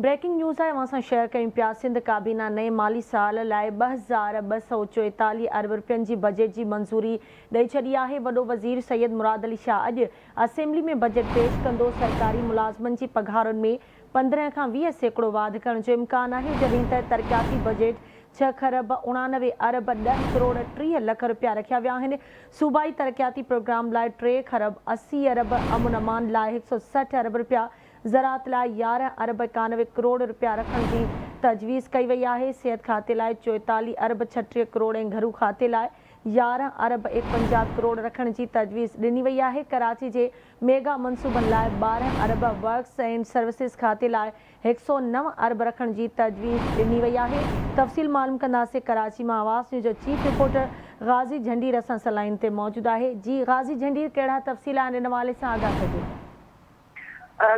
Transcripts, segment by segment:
Breaking news آهي اوهان سان شيئر ڪيون پيا سنڌ ڪابينا نئين مالي سال لاء 2244 ارب رپين جي بجيٽ جي منظوري ڏئي ڇڏي آهي وڏو وزير سيد مراد علي شاهه اڄ اسيمبلي ۾ بجيٽ پيش ڪندو سرڪاري ملازمن جي پگهارن ۾ 15 کان 20% واڌ ڪرڻ جو امڪان آهي جڏهن ته ترقياتي بجيٽ ڇهه کرب 89 ارب 10 ڪروڙ 30 لک رپيا رکيا ويا آهن صوبائي ترقياتي پروگرام لاء ٽي کرب 80 ارب امن امان لاء 160 ارب رپيا زراعت لاء 11 ارب 91 ڪروڙ رپيا رکڻ جي تجويز ڪئي وئي آهي، صحت کاتي لاء 44 ارب 36 ڪروڙ ۽ گهرو کاتي لاء 11 ارب 51 ڪروڙ رکڻ جي تجويز ڏني وئي آهي، ڪراچي جي ميگا منصوبن لاء 12 ارب، ورڪس اينڊ سروسز کاتي لاء 109 ارب رکڻ جي تجويز ڏني وئي آهي، تفصيل معلوم ڪنداسين ڪراچي مان آواز نيوز جو چيف رپورٽر غازي جهنڊير اسان سان لائين تي موجود آهي، جي غازي جهنڊير ڪهڙا تفصيل آهن ان حوالي سان آگاهه ڪجو.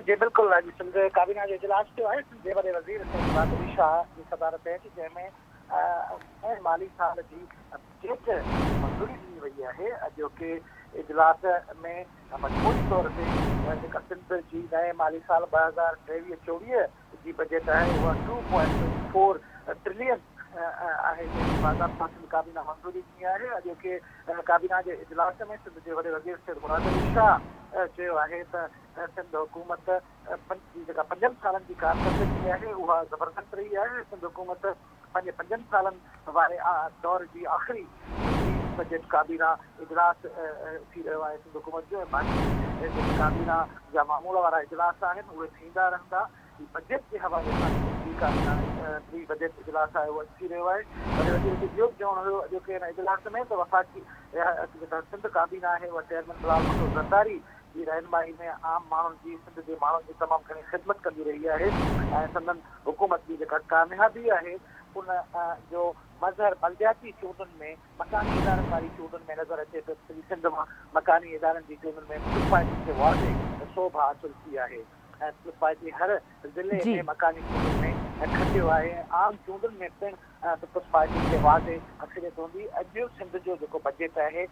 جي بلڪل اڄ سنڌ ڪابينا جو اجلاس ٿيو آهي سنڌ جي وڏي وزير سيد مراد علي شاهه جي صدارت هيٺ جنهن ۾ نئين مالي سال جي بجيٽ منظوري ڏني وئي آهي اڄوڪي اجلاس ۾ مجموعي طور تي جيڪا سنڌ جي نئين مالي سال 2023 24 جي بجيٽ آهي اها two point twenty four trillion آهي جنهن جي باضابطا سنڌ ڪابينا منظوري ڏني آهي اڄوڪي ڪابينا جي اجلاس ۾ سنڌ جي وڏي وزير سيد مراد علي شاهه چيو آهي ته سنڌ حڪومت جي جيڪا پنجن سالن جي ڪارڪردگي آهي اها زبردست رهي آهي، سنڌ حڪومت پنهنجي پنجن سالن واري دور جي آخري پري بجيٽ ڪابينا اجلاس ٿي رهيو آهي سنڌ حڪومت جو ۽ باقي جيڪي ڪابينا جا معمول وارا اجلاس آهن اهي ٿيندا رهندا. هي بجيٽ جي حوالي سان جيڪو پري ڪابينا پري بجيٽ اجلاس آهي اهو اڄ ٿي رهيو آهي. وڏي وزير جو اهو به چوڻ هيو اڄوڪي هن اجلاس ۾ ته وفاقي جيڪا سنڌ ڪابينا آهي اها چيئرمين بلاول ڀٽو زرداري جي رهنمائي ۾ عام ماڻهن جي سنڌ جي ماڻهن جي تمام گهڻي خدمت ڪندي رهي آهي ۽ سندن حڪومت جي جيڪا ڪاميابي آهي ان جو مظهر بلدياتي چونڊن ۾ مڪاني ادارن واري چونڊن ۾ نظر اچي پيو ته سڄي سنڌ مان مڪاني ادارن جي چونڊن ۾ پيپلز پارٽي کي واضح سوڀ حاصل ٿي آهي ۽ پيپلز پارٽي هر ضلعي ۾ مڪاني چونڊن ۾ کٽيو آهي ۽ عام چونڊن ۾ پڻ پيپلز پارٽي کي واضح اڪثريت هوندي. اڄ سنڌ جو جيڪو بجيٽ آهي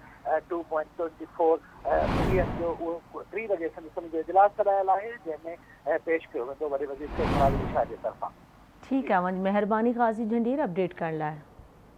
two point twenty four billion جو اهو ٽي وڳي سنڌ اسيمبلي جو اجلاس سڏايل آهي جنهن ۾ پيش ڪيو ويندو وڏي وزير سيد مراد علي شاهه جي طرفان. ٺيڪ آهي اوهان جي مهرباني غازي جهنڊير اپڊيٽ ڪرڻ لاء.